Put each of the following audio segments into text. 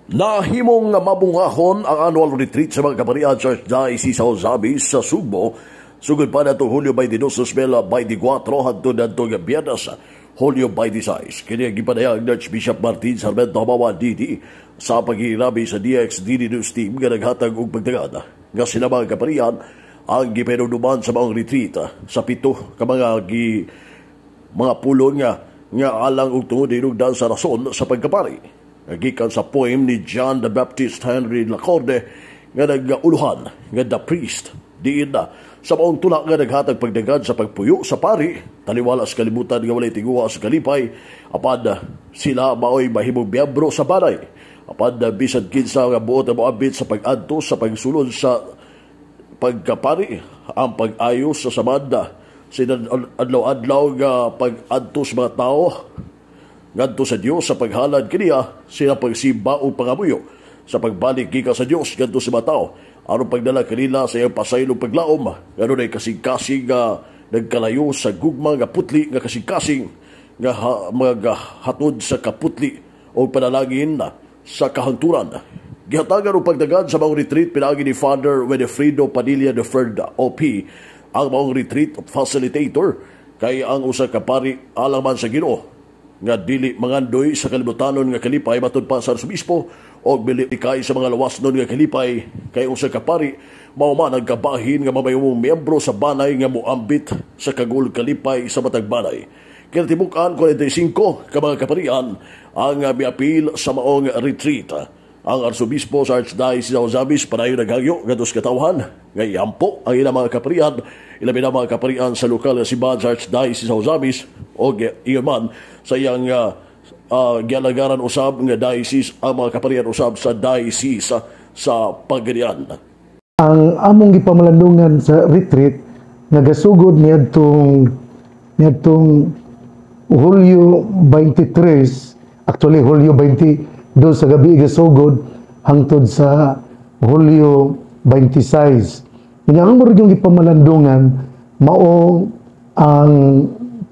Nahimong mabungahon ang annual retreat sa mga kaparian sa Archdiocese sa Ozamiz sa Sugbo. Sugod pa nato Hulyo 22, 2024 hangtod adtong Biyernes, Hulyo 26. Kini ang gipadayag ni Archbishop Martin Sarmento Jumawan DD sa paghihilabi sa DXDD News Team nga naghatag og pagdagad nga sila mga kaparian ang gipahinumduman sa maong retreat sa pito ka mga gi mga pulong nga nga alang og tungod hinungdan sa rason sa pagkapari gikan sa poem ni John the Baptist Henry Lacorde nga nag-uluhan nga The Priest, diin na sa maong tula nga naghatag pagdagad sa pagpuyo sa pari taliwala sa kalibutan nga walay tiguha sa kalipay, apan sila maoy mahimong miyembro sa banay, apan bisan kinsa nga buot nga moambit sa pag-adto sa pagsulod sa pagkapari, ang pag-ayos sa samad sa adlaw-adlaw nga pag-adto sa mga tao ngadto sa Dios sa paghalad kaniya, sila pagsimba o pangamuyo sa pagbalik gikan sa Dios ngadto sa mga tao aron pagdala kanila sa iyang pasaylong paglaom nga ay kasing-kasing nga nagkalayo sa gugma nga putli nga kasing-kasing nga maghatod sa kaputli o panalangin sa kahangturan. Gihatagan og pagdagan sa maong retreat pinaagi ni Father Winifredo Padilla III OP, ang maong retreat facilitator, kay ang usa ka pari alang man sa Ginoo nga dili mangandoy sa kalibutanon nga kalipay, matud pa sa Arsobispo, og kay sa mga lawasnon nga kalipay, kay usa ka pari mao man ang kabahin nga mamayumong miyembro sa banay nga moambit sa kagul kalipay sa matag banay. Kinatibuk-an 45 ka mga kaparian ang miapil sa maong retreat. Ang Arsobispo sa Archdiocese sa Ozamiz padayon naghangyo ngadto sa katawhan nga iampo ang ilang mga kaparian, ilabi na mga kaparian sa lokal nga simbahan sa Archdiocese sa Ozamiz o iyon man sa iyang gialagaran usab nga diocese, ang mga kaparian usab sa diocese sa Pagadian. Ang among gipamalandungan sa retreat nga gasugod niadtong Hulyo 23, actually Hulyo 22 sa gabi gasugod hangtod sa Hulyo 26. Unya ang murag yung gipamalandungan mao ang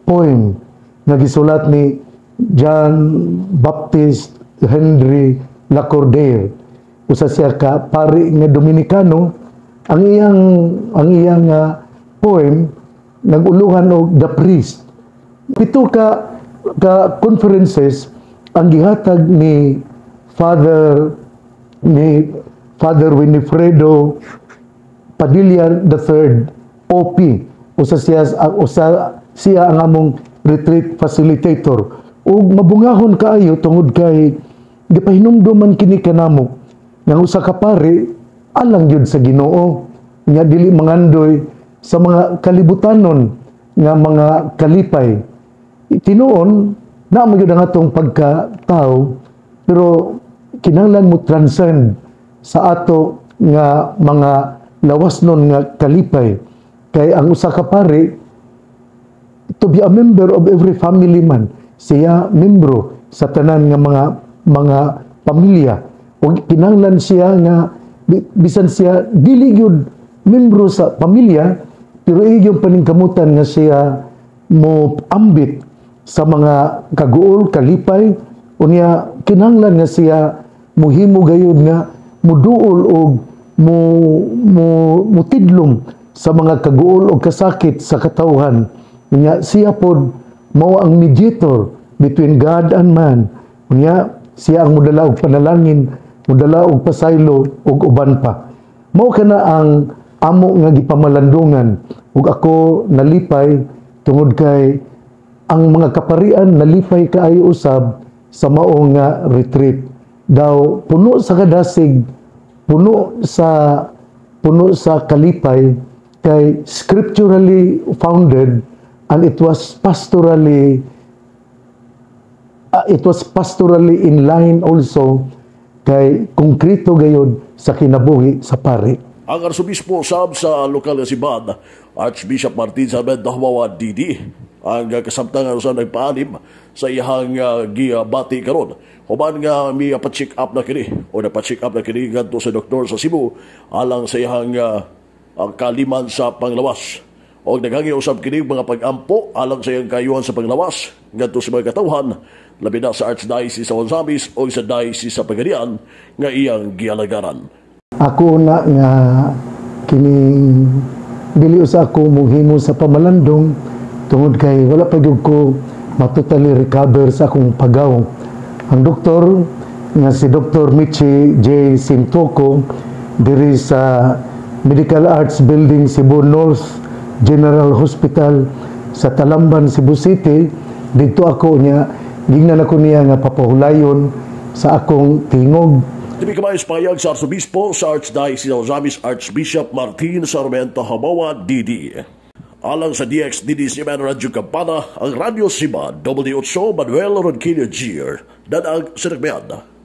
poem nga gisulat ni John Baptist Henry Lacordaire. Usa siya ka pari nga Dominikano. Ang iyang poem naguluhan og The Priest. Pito ka ka conferences ang gihatag ni Father Winifredo Padilla III OP. Usa siya ang among retreat facilitator ug mabungahon kaayo tungod kay gipahinumduman kini kanamo nga usa ka pari alang gyud sa Ginoo nga dili mangandoy sa mga kalibutanon nga mga kalipay. Tinuon na mo gyud ang atong pagkatao, pero kinahanglan mo transcend sa ato nga mga lawasnon nga kalipay, kay ang usa ka pari, to be a member of every family man siya, membro sa tanan nga mga pamilya, ug kinahanglan siya nga bisan siya dili gyud membro sa pamilya, pero iyong paningkamutan nga siya mo ambit sa mga kaguol kalipay. Unya kinahanglan nga siya muhimo gayud nga muduol og mo mo mutidlom sa mga kaguol og kasakit sa katawhan. Unya siya pod mao ang mediator between God and man. Unya siya ang modala og panalangin, modala og pasaylo ug uban pa. Mao kana ang amo nga gipamalandungan ug ako nalipay tungod kay ang mga kaparian nalipay kaayo usab sa mao nga retreat. Daw puno sa kadasig, puno sa kalipay, kay scripturally founded and it was pastorally in line also, kay konkreto gayod sa kinabuhi sa pari. Ang Arsobispo sab sa lokal nga simbahan, Archbishop Martin Sarmento Jumawan DD, ang kasamtangan sa nagpaalim sa iyang gibati karon human nga mi pa-check up na kini o na-check up na kini ngadto sa doktor sa Cebu alang sa iyang kaliman sa panglawas. Og naghangyo usab kini mga pag-ampo alang sa iyang kayuhan sa panglawas ngadto sa mga katawhan, labi na sa Archdiocese sa Ozamiz o sa Diocese sa Pagadian nga iyang gialagaran. Ako na nga kining dili usa ako mohimo sa pamalandong tungod kay wala pa gyud ko matotally recover sa akong pagaw. Ang doktor nga si Dr. Michi J. Sintoko diri sa Medical Arts Building, Cebu North General Hospital sa Talamban, Cebu City, didto ako niya gingnan ako niya nga papahulayon sa akong tingog. Tibi kamayos payag sa Arsobispo sa Archdiocese of Ozamiz, Archbishop Martin Sarmiento Hamoa, DD. Alang sa DXDD CMN Radyo Kampana, ang Radyo Siba, W8 Manuel Ronquillo Jr. Danag Sinagmian.